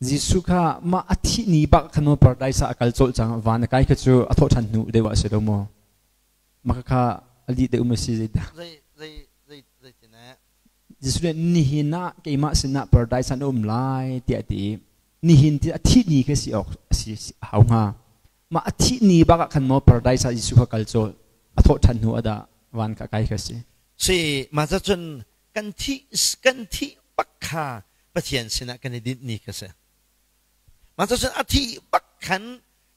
Jesuh kha mah a thih ni bak khan maw paradise ah a kal colh cang van a kai kha cu a thawh ṭhan hnu deuh ah a si lo maw? Mah kha a lih deuh ma si zeidah? Zei zei zei zeitin eh? Jesuh nih nihin ah keimah sinah paradise ah na um lai tiah a ti i nihin ti a thih ni kha si awk a si a hau hnga. Mah a thih ni bak ah khan maw paradise ah Jesuh kha kal colh a thawh ṭhan hnu ah dah van kha kai kha si. Si mah cun kan thih kan thih bak kha Pathian sinah kan i dinh ni kha si. Mah cun a thih bak khan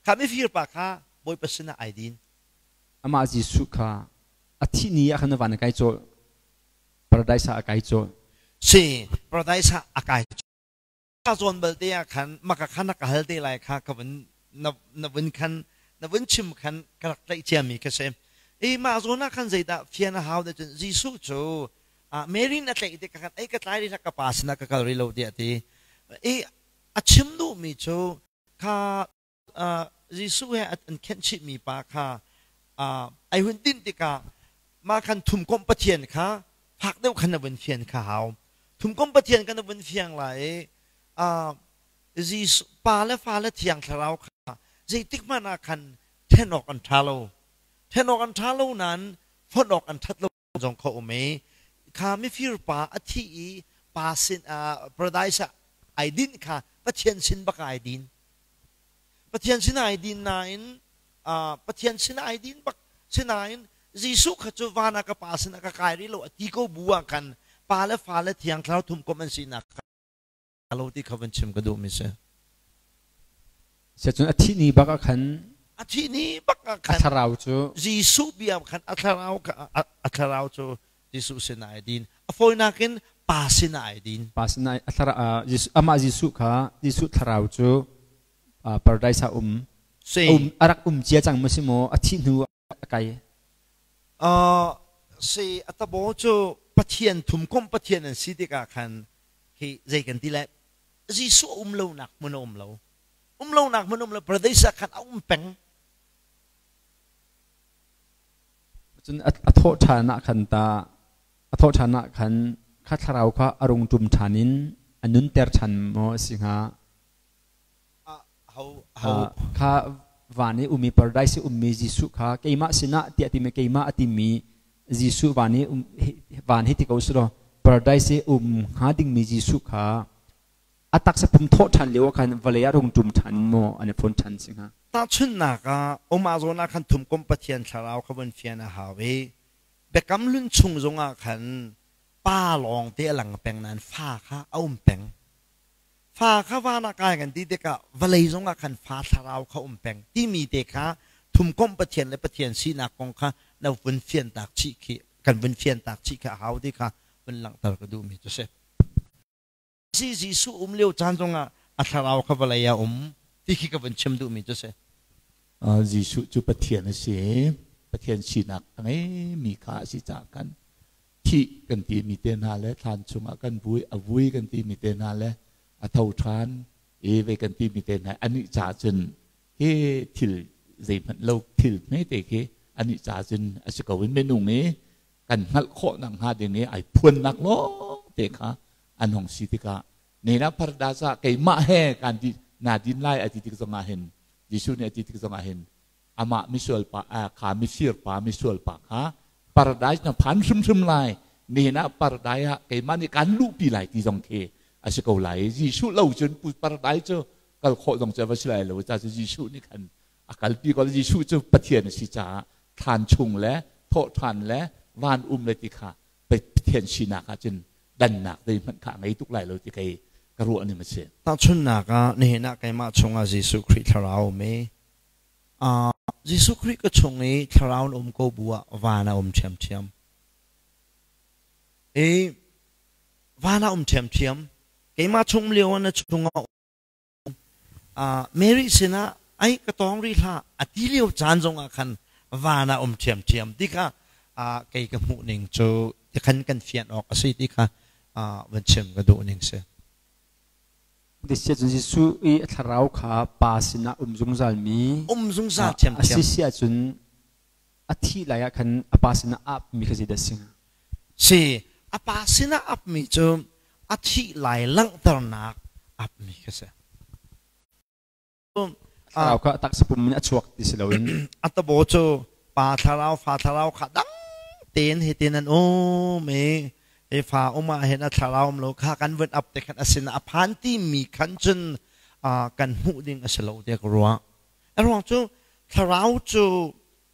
kha mifir pa kha Bawipa sinah ai din. Amah Jesuh kha a thih ni ah khan van a kai cawh paradise ah a kai cawh. Si paradise ah a kai ka zawn balte ah khan maka khan na ka hal te lai kha ka vun na na vun khan na vun chim khan ka rak tlaih ciami ka si. I mah zawn ah khan zeidah fian a hau de cun Jesuh cu Mary na tlaih tik khan ei ka tlai rih ka pa sinah ka kal rih lo tiah a ti. I a chim duhmi cu kha Jesuh he an khenh chihmi pa kha ai hun dinh tikah mah khan thumkomh Pathian kha fak deuh khan na vun fian kha hau. Thumkomh Pathian kan na vun fiang lai i Jesuh pa le fa le Thiang Thlarau kha zeitik hmanh ah khan then awk an ṭha lo. Then awk an ṭha lo nain fonh awk an ṭhat lo zong kha um i kha mifir pa a thi i pa sin paradise ah ai dinh kha Pathian sin bak ai din. Pathian sin ai din nain Pathian sin ai din bak sinain Jesuh kha cu van ah ka pa sin ah ka kai rih lo a ti ko bu ah khan pa le fa le Thiang Thlarau thum komh an sinak lo ti kha van chim ka duhmi si. Cun a thih ni bak ah khan a thih ni bak ah khan a thlarau cu Jesuh bia khan a thlarau a thlarau cu Jesuh sin ai din. A fawinak in pa sin ai din. Pa sin ai a thlarau amah Jesuh kha Jesuh thlarau cu paradise ah um um a rak um cia cang maw si maw a thih hnu a kai. Si a tabo cu Pathian thumkomh Pathian an si tikah khan hi zei kan ti lai Jesuh um lonak hmun a um lo um lonak hmun um lo paradise ah khan a um peng cun a thawh ṭhan ah khan ta a thawh ṭhan ah khan kha thlarau kha a rung ṭum ṭhan in a nunter ṭhan maw a si hnga Kha van i ummi paradise i ummi Jesuh kha keimah sinah tiah timi keimah a timi Jesuh van i um van hi ti ko sulaw paradise i um hnga dingmi Jesuh kha a taksa pum thawh ṭhan lio ah khan vawlei ah rung ṭum ṭhan maw an i phun ṭhan si hnga? Tahchunhnak ah Umah zawn ah khan thumkomh Pathian thlarau kha vun fian a hau i Biakam Hlun chung zongah khan pa lawng te a lang peng nain fa kha a um peng. Fa kha van ah kai kan ti tikah vawlei zongah khan fa thlarau kha um peng timi te kha thumkomh Pathian le Pathian sinak kong kha na vun fiantak chih khi kan vun fiantak chih khi a hau ti kha vun langhter ka duhmi cu si. Si Jesuh um lio caan zongah a thlarau kha vawlei ah um ti khi ka vun chim duhmi cu si. Jesuh cu Pathian a si. Pathian sinak a ngeimi kha a si caah khan thih kan timi te hna le thlan chungah kan vui a vui kan timi te hna le a tho ṭhan i ve kan timi te hna anih ca cun hi thil zeihmanh lo thil hmete khi anih ca cun a si ko in minung i kan hngalh khawh nak hnga ding i ai phuannak lawng te kha an hong si tikah nena paradise ah keimah he kan di na din lai a ti tik zongah hin Jesuh nih a ti tik zongah hin amah misual pa kha mifir pa misual pa kha paradise na phan hrimhrim lai nihin ah paradise ah keimah nih kan luhpi lai ti zong khi a si ko lai Jesuh lo cun paradise cu kal khawh zong cu a va si lai lo ca cu Jesuh nih khan a kalpi ko Jesuh cu Pathian a si caah thlan chung le thawhṭhan le van um le ti kha Pathian sinak ah cun dannak zeihmanh kha a ngei tuk lai lo ti kei ka ruah ning a si. Tahchunhnak ah nihin ah keimah chungah Jesuh Khrih thlarau um i Jesuh Khrih ka chung i thlarau na um ko bu ah van a um ṭhiamṭhiam. I van a um ṭhiamṭhiam. Keimah chung lio ah na chungah Mary sinah ai ka tawng rih hlah a ti lio caan zongah khan van ah um ṭhiamṭhiam ti kha kei ka hmuh ning cu tikhan kan fian awk a si ti kha van chim ka duh ning si. Sia cun Jesuh i a thlarau kha pa sinah um zungzal mi um zungzal ṭhiamṭhiam a si si ahcun a thih lai ah khan a pa sinah ap mi kha zeidah a si hnga? Si a pa sinah ap mi cu a thih lai langhternak ap mi kha si. Thlarau kha taksa pum in a chuak ti si loin a tabo cu pa thlarau fa thlarau kha dang tein hitin an um i hi fa um ah hin a thlarau um lo kha kan vun ap te khan a sin a phan ti mi khan cun kan hmuh ding a si lo tiah ka ruah. A ruang cu thlarau cu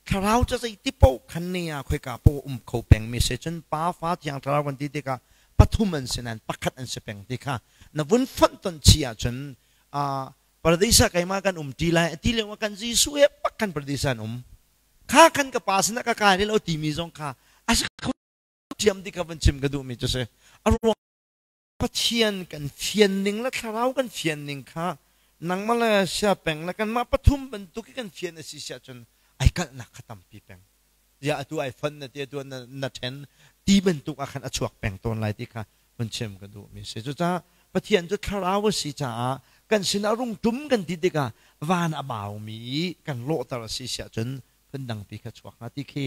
thlarau cu zeiti paoh khan ni ah khoika paoh um kho peng mi si cun pa fa thiang thlarau kan ti tikah pathum an si nain pakhat an si peng ti kha na vun fonh ton chi ahcun paradis ah keimah kan um ṭi lai a ti lio ah kan Jesuh he bak kan paradis ah an um kha kan ka pa sinah ka kai lo timi zong kha a si kho thiam ti kha van chim ka duhmi cu si. A ruang Pathian kan fian ning le thlarau kan fian ning kha nangmah le sia peng le kanmah pathum bantuk i kan fian a si siah cun ai kalhnak kha tampi peng ya atu ai fon na ti atu na na then ti bantuk ah khan a chuak peng tawn lai ti kha hun chim ka duhmi si. Cucaah Pathian cu thlarau a si caah kan sinah rung ṭum kan ti tikah van a baumi kan lawhter a si siah cun phundangpi kha chuak hnga ti khi